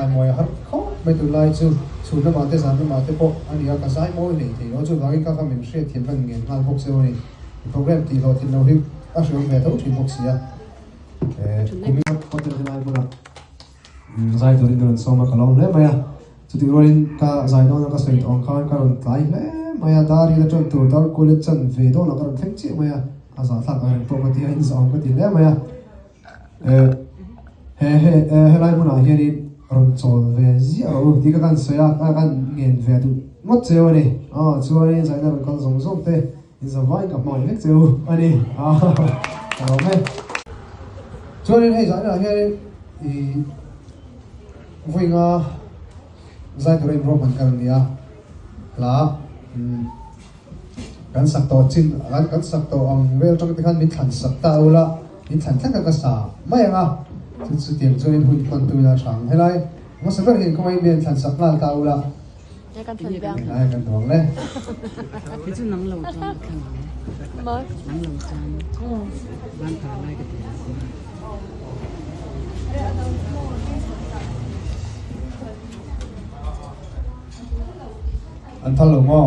zai mawi a har khawp mai tunlai chu chhun lamah te zan lamah te pawh a ni a, ka zai mawi hlei thei lo chuvangin ka kha min hriatthiam ka ngen nghal bawk cheu a ni. Program tih hlawh thin lo hi a hreawm ve tho thin bawk si a. Kumin hotel helai hmunah zai turin ka rawn sawm a, ka lawm hle mai a. Chutih rualin ka zai dawn a ka sawi tawh ang khan ka rawn tlai hle mai a, dar ila tan tur dar kual chan ve dawnah ka rawn thleng chiah mai a, a zahthlak ang reng pawh ka ti a, inzahawm ka ti hle mai a. He he helai hmunah hianin rawn chawl ve ziah rawh u tih ka kan sawi a, ka kan ngen ve duh ngawt cheu a ni. Aw chuanin zaina rawn kal zawng zawng te inzavaiin ka hmangaih vek cheu a ni. Ka lawm e. Chuanin hei zainah hianin ih vawiinga zai tura inruahman ka rawn ni a, hla umm. Kan sak tawh chin kan kan sak tawh ang vel atang te khan min thlan sak ta ula, min thlan thleng kha ka sa mai ang a, chu chutiang chuanin hun hman tu ila tha ang. Helai hmasa ber hian khawngaih mian thlan sak nghal ta ula. Helai kan duang le. Kei chu nang lo chuan ka thlang ang. Nang lo chuan van par lai ka ti ang. An phal lo maw?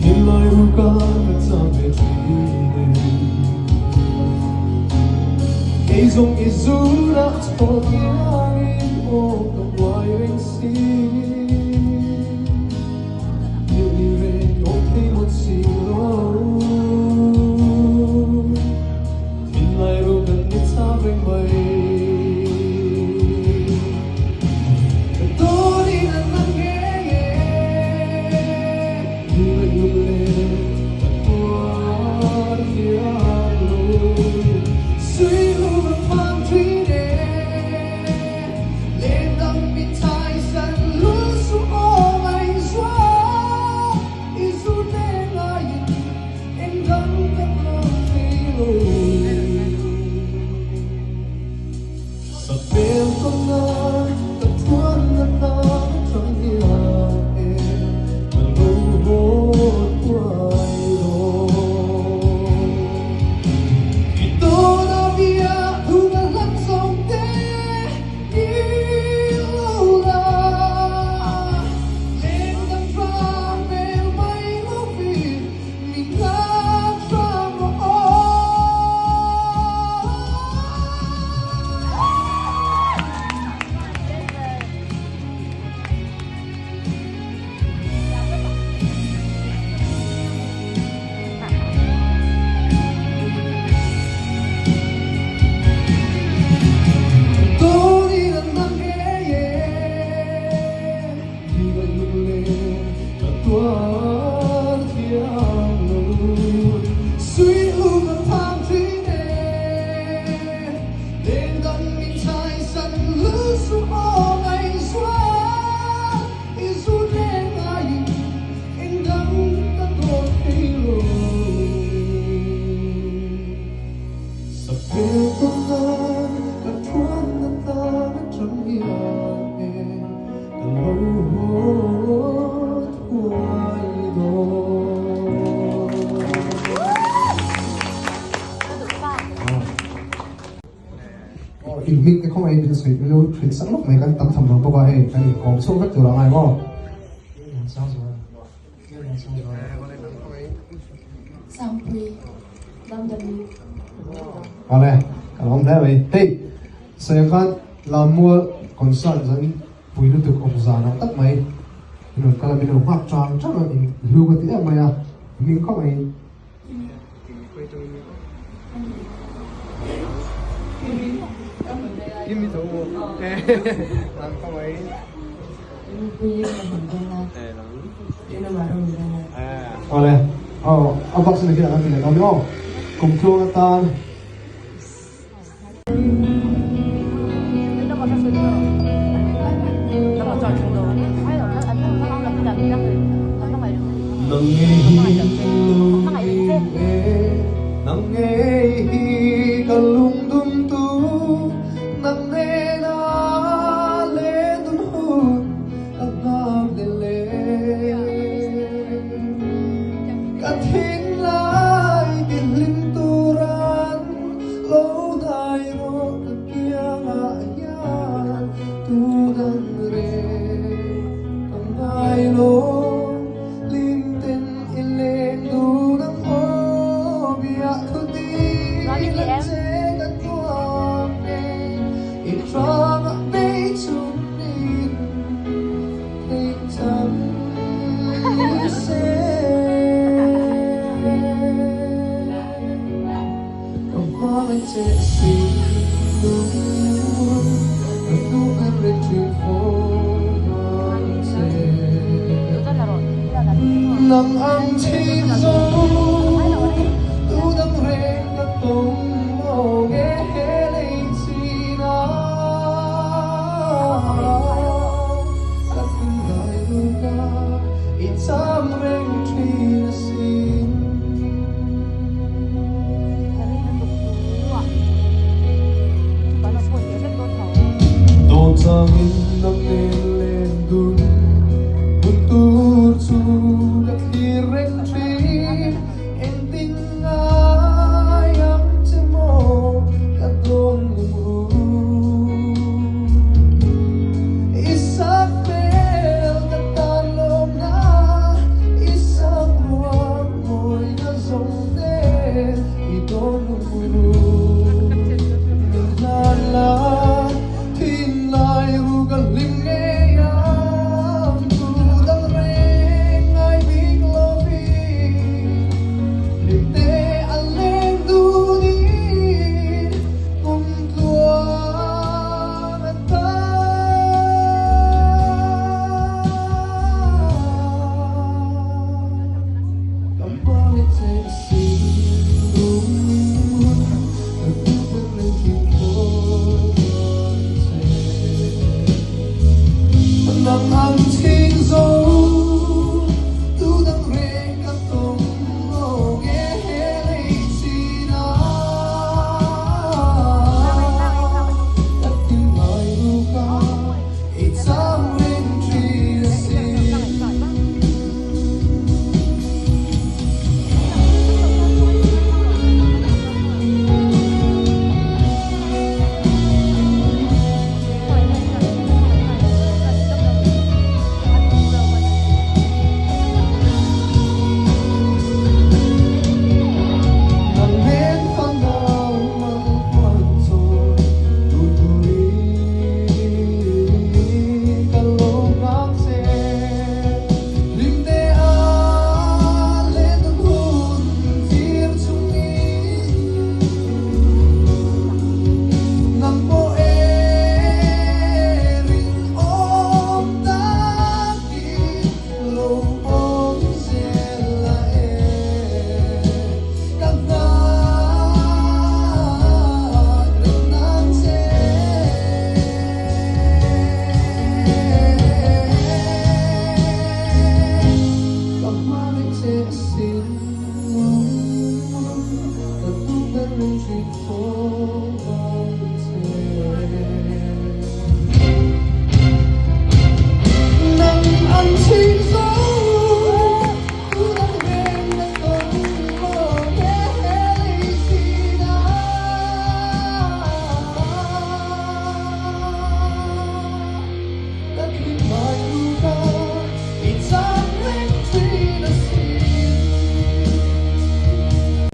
Thinlai ruka ka cham ve thin e. Kei zawng i zunah chhawn iangin aw ka uai reng si. Nghilh ni reng awm thei mawt si lo. Thinlai ruka ni cham reng mai. Ka dawnin a na ngei e. Inhming te khawngaih in min sawi lo hrilh sak lawk mai kan tam tham lo bawk a hei kan inkawm chhuak vek tur a ngai maw. Awle ka lawm hle mai hei sawi ang khan Lammual concert zan pui lutuk awm zan ang tak mai in rawn kal a min lo nghak chang chang a in hlu ka ti em mai a hming khawngaih in. Awle aw a box na khian an ti leh dawn maw kum tluang atan. Nang ngei hi lung dim e, nang ngei hi ka lung dum tu, nang nena len dun hun ka nghak leh le. Ka thinlai ti hlim turan lo dai rawh ka kiangah hian tu dan reng ka ngai lo hlim ten i leng dun ang aw biah thu dil a che ka tuam e i hrangah bei chungin theih chang ni se. Ka hmangaih che si lung ka hnu ber reng thin fo ang che. Nang ang thin zo tu dang reng ka tawng lo nge he lei chin a ka thinlai duka i cham reng thin asin. Dawn changin nang nen len dun hun tur chu ka thlir reng thin.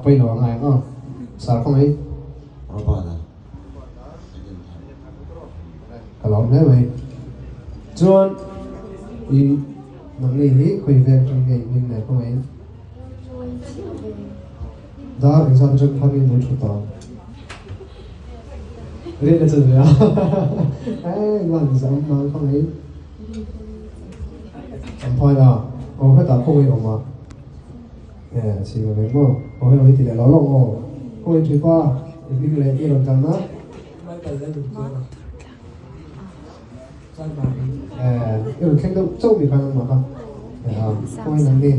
Pawilo a ngai ang sar khaw mai. Ka lawm hle mai. Chuan i nangni hi khawi vel atang nge i hming leh khaw mai. Dar engzat atang khan in lo thu tawh ang. Rin a chan ve a. Hei van zam mang khaw mai. Champhai a. Aw hetah khaw mai awm a. E chhi ve vek maw. Aw hei awm hi ti leh lo lawk aw. Khaw mai thipa i hming leh i rawn kalna. I rawn thleng deuh chauh mi khan engmah kha khawngaih nang ni.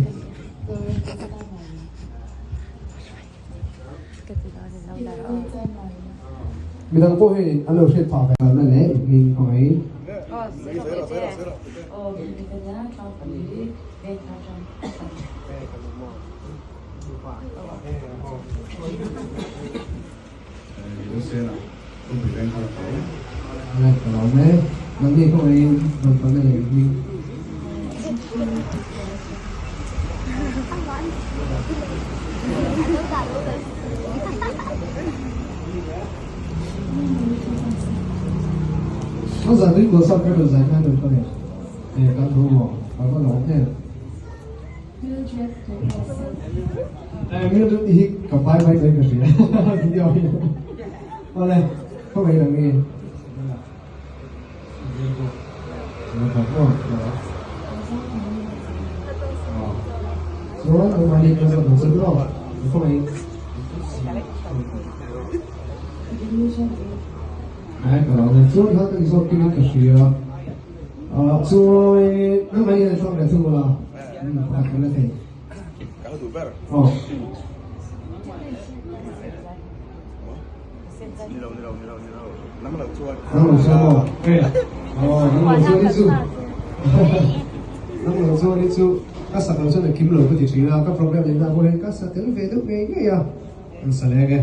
Midang pawh hi an lo hriat phah ve na leh i hming khawngaih. Ka lawm e. Nangni khawngaih in rawn kalna leh hming. Ka zan ring lo sap ka rawn zai khan rawn kal e. E kan thu maw? Ka va lawm em. Mildred hi ka pai mai mai ka hria video hi awle khawngaih lang nge chuan an mahni kan zawt ang chu tiraw khawngaih ai ka lo chuan kha kan zawt kim in ka hria chuan nangmah hian thlang leh thung ula pakhat kan la thei. Ka la duh ber. Aw. Ni lo, ni lo, ni lo, ni lo. Nang lo chuan. Nang lo chuan maw? Aw, nang lo chuan hi chu. Nang lo chuan hi chu ka sak lo chuan a kim lo ka ti thin a, ka program neih na pawh hian ka sa tel ve deuh ngei ngei a, an sa leng e.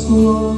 chuan.